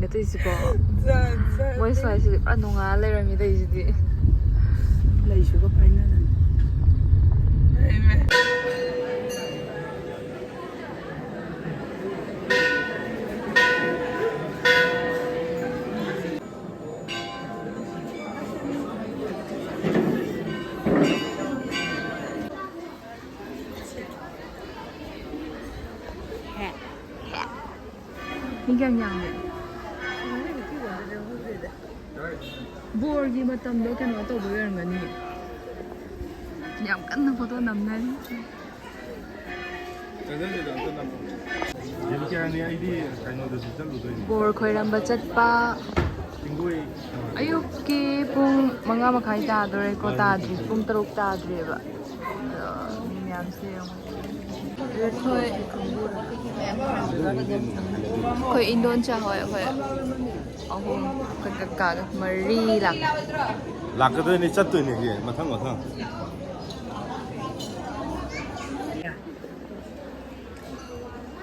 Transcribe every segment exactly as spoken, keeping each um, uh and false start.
ꯑꯗꯨꯏꯁꯤꯀꯣ, ꯃꯣꯏ ꯁ꯭ꯋꯥꯏꯁꯤꯗꯤ ꯄꯨꯔꯥ ꯅꯨꯡꯉꯥꯏꯔ ꯂꯩꯔꯝꯃꯤ ꯇꯧꯔꯤꯁꯤꯗꯤ꯫ ꯂꯩꯁꯨꯒ ꯄꯥꯏꯅꯗꯅ꯫ ꯃꯤ ꯀꯌꯥꯝ ꯌꯥꯝꯒꯦ? ꯕꯣꯔꯒꯤ ꯃꯇꯝꯗꯣ ꯀꯩꯅꯣ ꯇꯧꯕ ꯑꯣꯏꯔꯝꯒꯅꯤ, ꯌꯥꯝ ꯀꯟꯅ ꯐꯣꯇꯣ ꯅꯝꯅꯔꯤ꯫ ꯆꯪꯁꯤꯜꯂꯤꯗ ꯑꯝꯇ ꯅꯝꯃꯣ꯫ ꯌꯦꯡ ꯀꯌꯥꯅꯤ? ꯑꯩꯗꯤ ꯀꯩꯅꯣꯗꯁꯨ ꯆꯠꯂꯨꯗꯣꯏꯅꯤ꯫ ꯕꯣꯔ ꯈꯣꯏꯔꯝꯕ ꯆꯠꯄ꯫ ꯆꯤꯡꯒꯣꯏ꯫ ꯑꯌꯨꯛꯀꯤ ꯄꯨꯡ ꯃꯉꯥ ꯃꯈꯥꯏ ꯇꯥꯗꯣꯔꯦꯀꯣ, ꯇꯥꯗ꯭ꯔꯤ, ꯄꯨꯡ ꯇꯔꯨꯛ ꯇꯥꯗ꯭ꯔꯤꯕ꯫ ꯑꯗꯣ ꯃꯤ ꯃꯌꯥꯝꯁꯦ ꯌꯦꯡꯉꯣ꯫ ꯑꯩꯈꯣꯏ, ꯑꯩꯈꯣꯏ ꯏꯟꯗꯣꯟꯆꯥ ꯍꯣꯏ, ꯑꯩꯈꯣꯏ ꯑꯍꯨꯝ, ꯑꯩꯈꯣꯏ ꯀꯀꯥꯒ ꯃꯔꯤ ꯂꯥꯛ꯫ ꯂꯥꯛꯀꯗꯣꯏꯅꯦ, ꯆꯠꯇꯣꯏꯅꯦ ꯍꯧꯖꯤꯛ ꯃꯊꯪ ꯃꯊꯪ꯫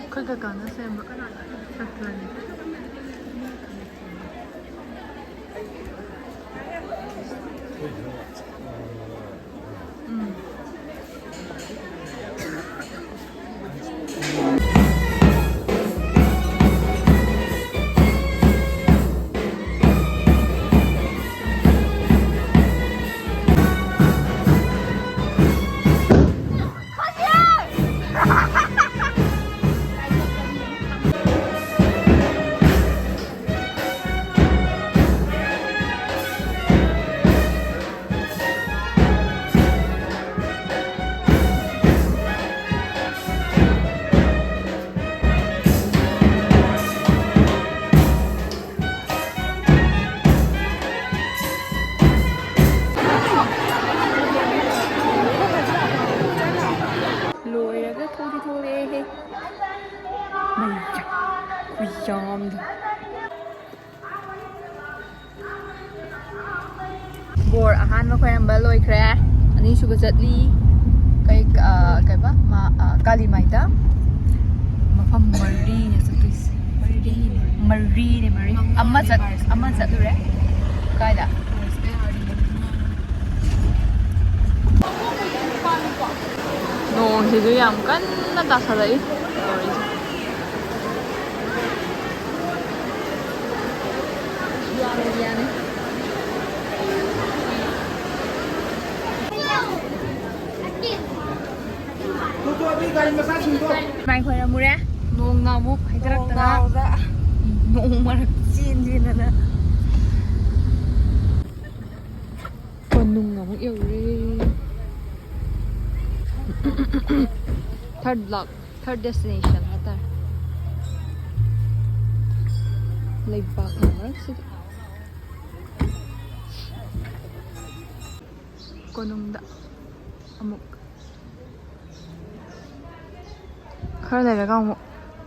ꯑꯩꯈꯣꯏ ꯀꯀꯥꯅ ꯁꯦꯝꯕ ꯁꯛꯇꯅꯤ꯫ ꯎꯝ꯫ ꯂꯣꯏꯔꯒ ꯊꯣꯛꯇꯤ ꯊꯣꯛꯂꯛꯑꯦꯍꯦ꯫ ꯃꯩ ꯈꯨꯌꯥꯝꯗꯣ꯫ ꯕꯣꯔ ꯑꯍꯥꯟꯕ ꯈꯣꯏꯔꯝꯕ ꯂꯣꯏꯈ꯭ꯔꯦ꯫ ꯑꯅꯤꯁꯨꯕ ꯆꯠꯂꯤ꯫ ꯀꯩ, ꯑ, ꯀꯩꯕ? ꯃꯥ, ꯑ, ꯀꯥꯂꯤ ꯃꯥꯏꯗ꯫ ꯃꯐꯝ ꯃꯔꯤꯅꯦ ꯆꯠꯇꯣꯏꯁꯦ꯫ ꯃꯔꯤꯅꯦ꯫ ꯃꯔꯤꯅꯦ, ꯃꯔꯤ꯫ ꯑꯃ ꯆꯠ-, ꯑꯃ ꯆꯠꯂꯨꯔꯦ꯫ ꯀꯥꯏꯗ? ꯅꯣꯡꯁꯤꯁꯨ ꯌꯥꯝ ꯀꯟꯅ ꯇꯥꯁꯜꯂꯛꯏ ꯇꯧꯔꯤꯁꯦ꯫ ꯌꯥꯅꯤ, ꯌꯥꯅꯤ꯫ ꯃꯥꯏ ꯈꯣꯏꯔꯝꯃꯨꯔꯦ꯫ ꯅꯣꯡꯅ ꯑꯃꯨꯛ ꯍꯩꯊꯔꯛꯇꯅ꯫ ꯅꯣꯡꯅ꯫ ꯎꯝ, ꯅꯣꯡ ꯃꯔꯛ ꯆꯦꯟ ꯆꯦꯟꯗꯅ꯫ ꯀꯣꯅꯨꯡ ꯑꯃꯨꯛ ꯌꯧꯔꯦ꯫ Third vlog, third destination ꯍꯥꯏꯇꯥꯔꯦ꯫ ꯂꯩꯕꯥꯛ ꯃꯔꯛꯁꯤꯗ꯫ ꯀꯣꯅꯨꯡꯗ ꯑꯃꯨꯛ꯫ ꯈꯔ ꯂꯩꯔꯒ ꯑꯃꯨꯛ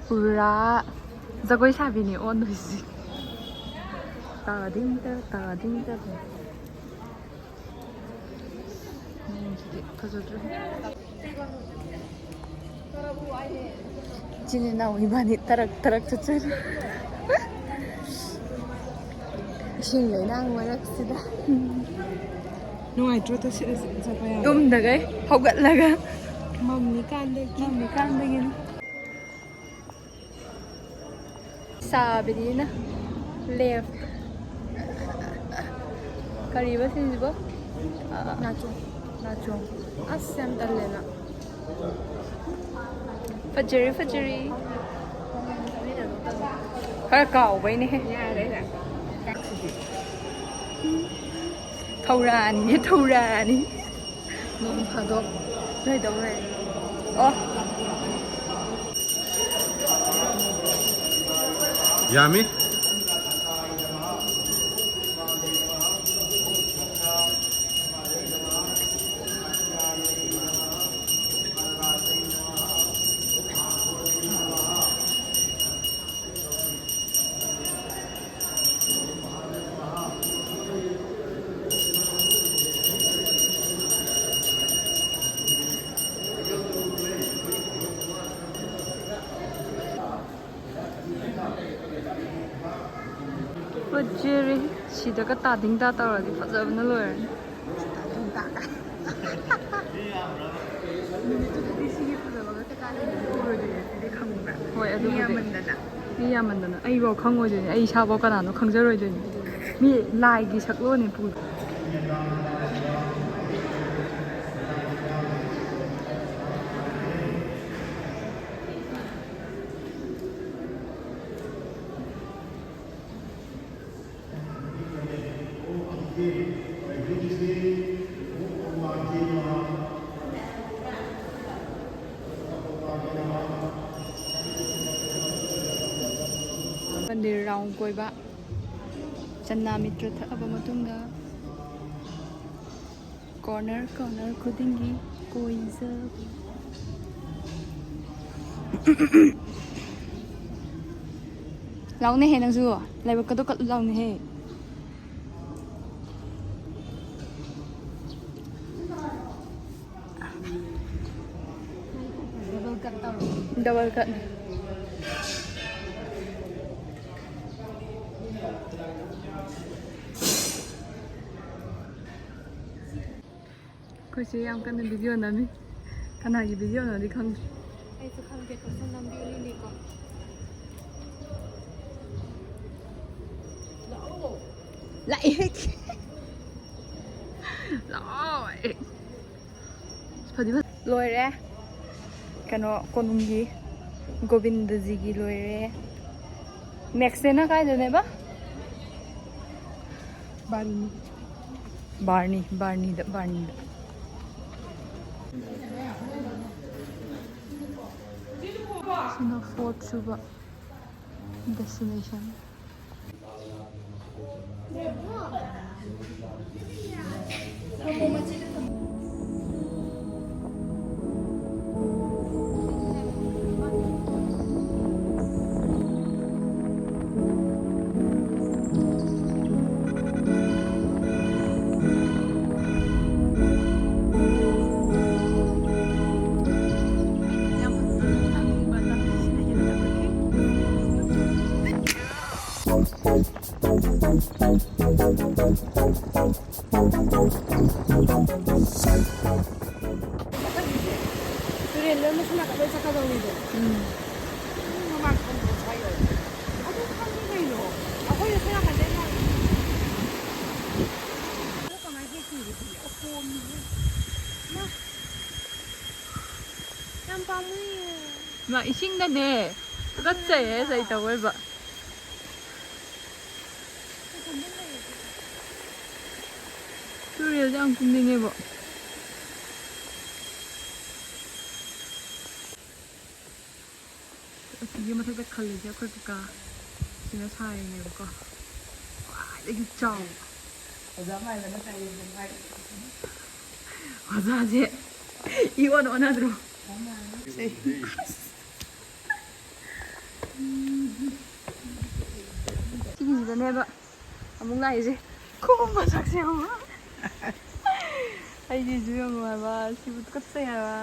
ꯄꯨꯔꯥ ꯖꯒꯣꯏ ꯁꯥꯕꯤꯅꯤ ꯑꯣꯟꯗꯣꯏꯁꯤ꯫ ꯇꯥꯗꯤꯡ ꯇ, ꯇꯥꯗꯤꯡ ꯇ꯫ ꯃꯑꯣꯡꯁꯤꯗꯤ ꯐꯖꯗ꯭ꯔꯦ꯫ ꯏꯆꯤꯟ ꯏꯅꯥꯎ ꯏꯕꯥꯅꯤ ꯇꯔꯛ ꯇꯔꯛ ꯆꯠꯆꯔꯤ꯫ ꯏꯁꯤꯡ ꯂꯩꯅꯥꯡ ꯃꯔꯛꯁꯤꯗ꯫ ꯅꯨꯡꯉꯥꯏꯇ꯭ꯔꯣ? ꯇꯁꯤꯠ ꯅꯁꯤꯠ ꯆꯠꯄ ꯌꯥꯕ꯫ ꯇꯨꯝꯗꯒꯩ ꯍꯧꯒꯠꯂꯒ꯫ ꯃꯝꯃꯤꯀꯥꯟꯗꯒꯤ꯫ ꯃꯝꯃꯤꯀꯥꯟꯗꯒꯤꯅꯤ꯫ ꯁꯥꯕꯤꯅꯤꯅ left꯫ ꯀꯔꯤꯕ ꯁꯤꯁꯤꯕꯣ? ꯑ, ꯅꯥꯆꯣꯡ꯫ ꯅꯥꯆꯣꯡ꯫ ꯑꯁ, ꯌꯥꯝ ꯇꯜꯂꯦꯅ꯫ ꯐꯖꯔꯤ, ꯐꯖꯔꯤ꯫ ꯈꯔ ꯀꯥꯎꯕꯩꯅꯦꯍꯦ꯫ ꯌꯥꯔꯦ, ꯌꯥꯔꯦ꯫ ꯊꯧꯔꯥꯅꯤꯅꯦ, ꯊꯧꯔꯥꯅꯤ꯫ ꯅꯣꯡ ꯐꯥꯗꯣꯛ ꯀꯩꯗꯧ ꯂꯩ? ꯑꯣ꯫ ꯌꯥꯃꯤ꯫ ꯐꯖꯔꯦ꯫ ꯁꯤꯗꯒ ꯇꯥꯗꯤꯡ ꯇꯥ ꯇꯧꯔꯗꯤ ꯐꯖꯕꯅ ꯂꯣꯏꯔꯅꯤ꯫ ꯅꯨꯃꯤꯠꯇꯨꯗꯗꯤ ꯁꯤꯒꯤ ꯐꯖꯕꯒ ꯀꯩꯀꯥ ꯂꯩꯕꯗꯤ ꯎꯔꯣꯏꯗꯣꯏꯅꯦ, ꯑꯗꯨꯗꯤ ꯈꯪꯕ꯭ꯔꯥ? ꯍꯣꯏ, ꯃꯤ ꯑꯗꯨꯕꯨꯗꯤ꯫ ꯌꯥꯝꯃꯟꯗꯅ꯫ ꯃꯤ ꯌꯥꯝꯃꯟꯗꯅ ꯑꯩꯐꯥꯎ ꯈꯪꯉꯣꯏꯗꯣꯏꯅꯦ, ꯑꯩ ꯏꯁꯥꯐꯥꯎ ꯀꯅꯥꯅꯣ ꯈꯪꯖꯔꯣꯏꯗꯣꯏꯅꯦ꯫ ꯃꯤ ꯂꯥꯏꯒꯤ ꯁꯛꯂꯣꯟꯅꯦ ꯄꯨ꯫ ꯃꯟꯗꯤꯔ ꯔꯥꯎꯟ ꯀꯣꯏꯕ꯫ ꯆꯅꯥ ꯃꯤꯇ꯭ꯔ ꯊꯛꯑꯕ ꯃꯇꯨꯡꯗ corner corner ꯈꯨꯗꯤꯡꯒꯤ ꯀꯣꯏꯖꯕ꯫ ꯂꯥꯎꯅꯦꯍꯦ ꯅꯪꯁꯨ, ꯂꯥꯏꯕꯛꯀꯗꯣ ꯀꯠꯂꯨ ꯂꯥꯎꯅꯦꯍꯦ꯫ Double cut꯫ ꯑꯩꯈꯣꯏꯁꯦ ꯌꯥꯝ ꯀꯟꯅ video ꯅꯝꯃꯤ꯫ ꯀꯅꯥꯒꯤ videoꯅꯣꯗꯤ ꯈꯪꯗ꯭ꯔꯤ꯫ ꯑꯩꯁꯨ ꯈꯪꯗꯦ, ꯀꯣꯏꯁꯟ ꯅꯝꯕꯤꯔꯤꯅꯤꯀꯣ꯫ ꯂꯥꯛꯑꯦ꯫ ꯂꯥꯛꯑꯣ꯫ ꯐꯗꯤ ꯐ-, ꯂꯣꯏꯔꯦ꯫ ꯀꯩꯅꯣ, ꯀꯣꯅꯨꯡꯒꯤ ꯒꯣꯕꯤꯟꯗꯖꯤꯒꯤ ꯂꯣꯏꯔꯦ꯫ Nextꯅ ꯀꯥꯏꯗꯅꯦꯕ? ꯕꯥꯔꯨꯅꯤ꯫ ꯕꯥꯔꯅꯤ, ꯕꯥꯔꯅꯤꯗ, ꯕꯥꯔꯅꯤꯗ꯫ ꯁꯤꯅ fourth ꯁꯨꯕ destination꯫ ꯇꯨꯔꯦꯜ ꯂꯣꯏ ꯃꯁꯥ ꯅꯥꯀꯟ ꯂꯣꯏ ꯆꯠꯀꯗꯧꯅꯤꯗꯣ꯫ ꯎꯝ꯫ ꯃꯃꯥꯡ ꯊꯝꯕ ꯁ꯭ꯋꯥꯏ ꯌꯧꯔꯦ꯫ ꯑꯗꯨ ꯈꯪꯗꯦ ꯀꯩꯅꯣ꯫ ꯑꯩꯈꯣꯏ ꯁꯣꯝ ꯅꯥꯀꯟꯗꯩ ꯂꯥꯛꯏ꯫ ꯑꯗꯨ ꯀꯃꯥꯏꯅ ꯍꯦꯛꯇꯣꯏꯕ ꯑꯗꯨꯗꯤ? ꯑꯄꯣꯝꯅꯤꯍꯦ꯫ ꯃꯥ꯫ ꯌꯥꯝ ꯄꯥꯝꯃꯨꯏꯌꯦ꯫ ꯃꯥ ꯏꯁꯤꯡꯗꯅꯦ꯫ ꯇꯨꯀꯠꯆꯩꯌꯦ, ꯑꯗꯨꯅꯦ꯫ ꯂꯩꯇꯧꯕ ꯑꯣꯏꯕ꯫ ꯇꯨꯔꯦꯜꯁꯦ ꯌꯥꯝ ꯀꯨꯝꯅꯤꯡꯉꯦꯕꯣ꯫ ꯑꯁꯤꯒꯤ ꯃꯊꯛꯇ ꯈꯜꯂꯤꯁꯦ ꯑꯩꯈꯣꯏ ꯀꯀꯥ ꯁꯤꯅ ꯁꯥꯔꯤꯅꯦꯕꯀꯣ꯫ ꯈ꯭ꯋꯥꯏꯗꯒꯤ ꯆꯥꯎꯕ꯫ ꯑꯣꯖꯥ ꯃꯥꯏꯕꯅ ꯀꯔꯤ ꯍꯥꯏ? ꯑꯣꯖꯥꯁꯦ ꯏꯑꯣꯟ ꯑꯣꯟꯅꯗ꯭ꯔꯣ? ꯁꯦ꯫ ꯁꯤꯒꯤꯁꯤꯗꯅꯦꯕ ꯑꯃꯨꯛ ꯂꯥꯛꯏꯁꯦ꯫ ꯈꯣꯡ ꯃꯁꯛꯁꯦ ꯌꯦꯡꯉꯣ꯫ ꯑꯩꯒꯤꯁꯨ ꯌꯦꯡꯉꯣ ꯍꯥꯏꯕ, ꯁꯤꯕꯨ ꯇꯨꯀꯠꯆꯩ ꯍꯥꯏꯕ꯫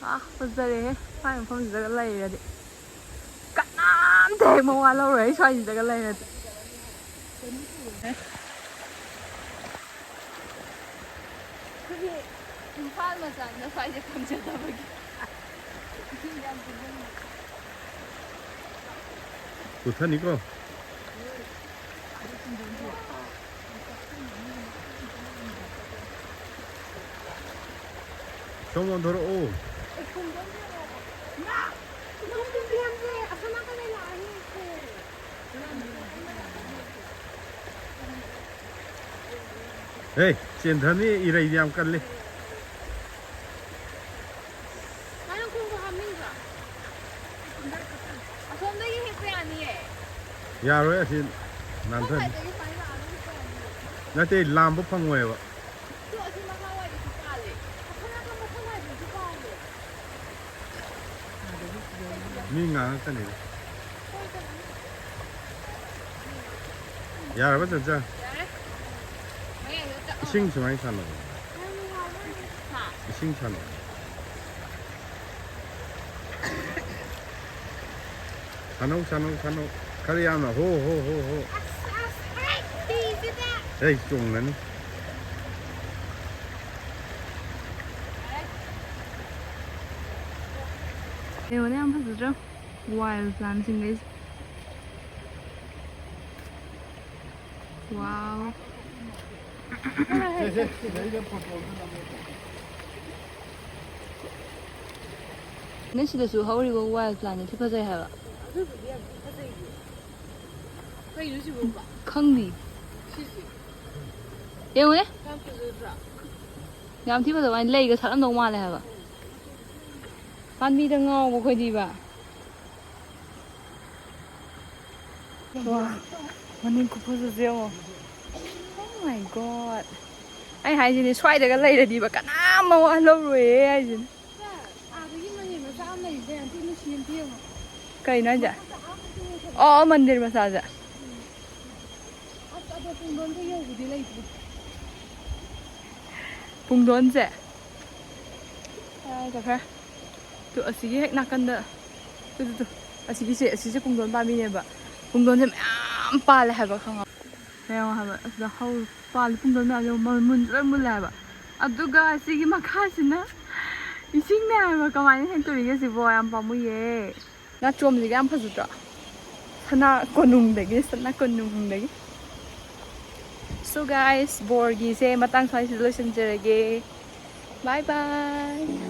ꯑꯥ, ꯐꯖꯔꯦꯍꯦ꯫ ꯁ꯭ꯋꯥꯏ ꯃꯐꯝꯁꯤꯗꯒ ꯂꯩꯔꯗꯤ ꯀꯅꯥꯝꯇ ꯍꯦꯛ ꯃꯋꯥ ꯂꯧꯔꯣꯏ, ꯑꯩ ꯁ꯭ꯋꯥꯏꯁꯤꯗꯒ ꯂꯩꯔꯗꯤ꯫ ꯑꯩꯈꯣꯏꯒꯤ ꯏꯝꯐꯥꯜ ꯃꯆꯥꯅ ꯁ꯭ꯋꯥꯏꯁꯦ ꯐꯪꯖꯗꯕꯒꯤ ꯏꯁꯤꯡ ꯌꯥꯝ ꯇꯨꯡꯍꯟꯕꯤ꯫ ꯄꯨꯊꯅꯤꯀꯣ꯫ ꯁꯣꯝ ꯑꯣꯟꯊꯣꯔꯛꯑꯣ꯫ ꯍꯦ, ꯆꯦꯟꯊꯅꯤ, ꯏꯔꯩꯗꯤ ꯌꯥꯝ ꯀꯜꯂꯤ꯫ ꯅꯪ ꯈꯣꯡꯎꯞ ꯍꯥꯞꯅꯤꯡꯗ꯭ꯔꯣ? ꯑꯁꯣꯝꯗꯒꯤ ꯍꯦꯛꯄ ꯌꯥꯅꯤꯌꯦ꯫ ꯌꯥꯔꯣꯏ, ꯑꯁꯤ ꯅꯥꯟꯊꯅꯤ꯫ ꯁꯣꯝ ꯁꯥꯏꯗꯇꯒꯤ ꯁꯨꯃꯥꯏꯅ ꯂꯥꯛꯑꯒ ꯍꯦꯛꯄ ꯌꯥꯅꯤꯌꯦ꯫ ꯅꯠꯇꯦ, ꯂꯥꯝꯕ ꯐꯪꯉꯣꯏꯕ꯫ ꯑꯗꯣ ꯑꯁꯤ ꯃꯈꯥꯋꯥꯏꯗꯁꯨ ꯄꯥꯜꯂꯦ꯫ ꯑꯁꯣꯝ ꯅꯥꯀꯟ ꯃꯈꯥꯋꯥꯏꯗꯁꯨ ꯄꯥꯜꯂꯦ꯫ ꯃꯤ ꯉꯥꯡꯉꯛꯀꯅꯤꯗ꯫ ꯌꯥꯔꯕ, ꯆꯟꯆꯟ? ꯌꯥꯔꯦ꯫ ꯃꯌꯥꯏꯗ ꯆꯠꯂꯣ꯫ ꯏꯁꯤꯡ ꯁꯨꯃꯥꯏꯅ ꯁꯥꯟꯅꯕ꯫ ꯍꯥ? ꯏꯁꯤꯡ ꯁꯥꯟꯅꯕ꯫ ꯁꯥꯟꯅꯧ, ꯁꯥꯟꯅꯧ, ꯁꯥꯟꯅꯧ꯫ ꯈꯔ ꯌꯥꯝꯅ ꯍꯣ, ꯍꯣ, ꯍꯣ, ꯍꯣ꯫ ꯑꯩ ꯆꯣꯡꯒꯅꯤ꯫ ꯌꯦꯡꯉꯨꯅꯦ, ꯌꯥꯝ ꯐꯖꯗ꯭ꯔꯣ? Wild plantꯁꯤꯡꯈꯩꯁꯦ꯫ Wow. ꯅꯣꯏ ꯁꯤꯗꯁꯨ ꯍꯧꯔꯤꯕ wild plantꯁꯦ ꯊꯤ ꯐꯖꯩ ꯍꯥꯏꯕ꯫ ꯑꯗꯨꯕꯨꯗꯤ ꯌꯥꯝ ꯊꯤ ꯐꯖꯩꯌꯦ꯫ ꯀꯩꯅꯣ ꯁꯤꯕꯣ? ꯈꯪꯗꯤ꯫ ꯁꯤꯁꯦ ꯌꯦꯡꯉꯨꯅꯦ꯫ ꯌꯥꯝ ꯐꯖꯗ꯭ꯔꯥ? ꯌꯥꯝ ꯊꯤ ꯐꯖꯕ ꯋꯥꯅꯤ, ꯂꯩꯒ ꯁꯥꯠꯂꯝꯗꯧ ꯃꯥꯜꯂꯦ ꯍꯥꯏꯕ꯫ ꯄꯥꯝꯕꯤꯗ ꯉꯥꯎꯕ ꯑꯩꯈꯣꯏꯗꯤꯕ꯫ ꯋꯥ, ꯃꯅꯤꯡ ꯈꯨꯐꯖꯁꯦ ꯌꯦꯡꯉꯣ꯫ Oh my God. ꯑꯩ ꯍꯥꯏꯁꯤꯅꯦ, ꯁ꯭ꯋꯥꯏꯗꯒ ꯂꯩꯔꯗꯤꯕ ꯀꯅꯥꯝ ꯃꯋꯥ ꯂꯧꯔꯣꯏꯌꯦ ꯍꯥꯏꯁꯤꯅꯦ꯫ ꯑꯥꯗꯒꯤ ꯃꯅꯦ ꯃꯆꯥ ꯑꯃ ꯂꯩꯔꯤꯁꯦ ꯌꯥꯝ ꯊꯤ ꯅꯨꯡꯁꯤ, ꯑꯝꯇ ꯌꯦꯡꯉꯣ꯫ ꯀꯩꯅꯣ ꯍꯥꯏꯁꯦ? ꯃꯊꯛꯇ ꯑꯥ ꯃꯊꯛꯇ ꯌꯦꯡꯉꯣ꯫ ꯑꯣ, ꯑꯣ, ꯃꯟꯗꯤꯔ ꯃꯆꯥꯁꯦ꯫ ꯑꯁ, ꯑꯗꯣ ꯄꯨꯡꯗꯣꯟꯁꯦ ꯌꯧꯕꯗꯤ ꯂꯩꯇ꯭ꯔꯤ꯫ ꯄꯨꯡꯗꯣꯟꯁꯦ? ꯀꯗꯥꯏ ꯆꯠꯈ꯭ꯔꯦ? ꯇꯨ, ꯑꯁꯤꯒꯤ ꯍꯦꯛ ꯅꯥꯀꯟꯗ, ꯇꯨ, ꯇꯨ, ꯇꯨ, ꯑꯁꯤꯒꯤꯁꯦ, ꯑꯁꯤꯁꯦ ꯄꯨꯡꯗꯣꯟ ꯄꯥꯝꯕꯤꯅꯦꯕ꯫ ꯄꯨꯡꯗꯣꯟꯁꯦ ꯃꯌꯥꯝ ꯄꯥꯜꯂꯦ ꯍꯥꯏꯕ, ꯈꯪꯉꯕ? ꯌꯦꯡꯉꯣ ꯍꯥꯏꯕ, ꯑꯁꯤꯗ ꯍꯧ-, ꯄꯥꯜꯂꯤ ꯄꯨꯡꯗꯣꯟ ꯃꯌꯥꯝꯁꯦ ꯃ-, ꯃꯨꯟꯁꯨ ꯂꯣꯏ ꯃꯨꯜꯂꯦ ꯍꯥꯏꯕ꯫ ꯑꯗꯨꯒ ꯑꯁꯤꯒꯤ ꯃꯈꯥꯁꯤꯅ ꯏꯁꯤꯡꯅꯦ ꯍꯥꯏꯕ꯫ ꯀꯃꯥꯏꯅ ꯍꯦꯛꯇꯣꯔꯤꯒꯦ ꯁꯤꯕꯣ? ꯌꯥꯝ ꯄꯥꯝꯃꯨꯏꯌꯦ꯫ ꯅꯥꯆꯣꯝꯁꯤꯒ ꯌꯥꯝ ꯐꯖꯗ꯭ꯔꯣ? ꯁꯅꯥ ꯀꯣꯅꯨꯡꯗꯒꯤ, ꯁꯅꯥ ꯀꯣꯅꯨꯡꯗꯒꯤ꯫ So guys, ꯕꯣꯔꯒꯤꯁꯦ ꯃꯇꯥꯡ ꯁ꯭ꯋꯥꯏꯁꯤꯗ ꯂꯣꯏꯁꯤꯟꯖꯔꯒꯦ꯫ Bye bye.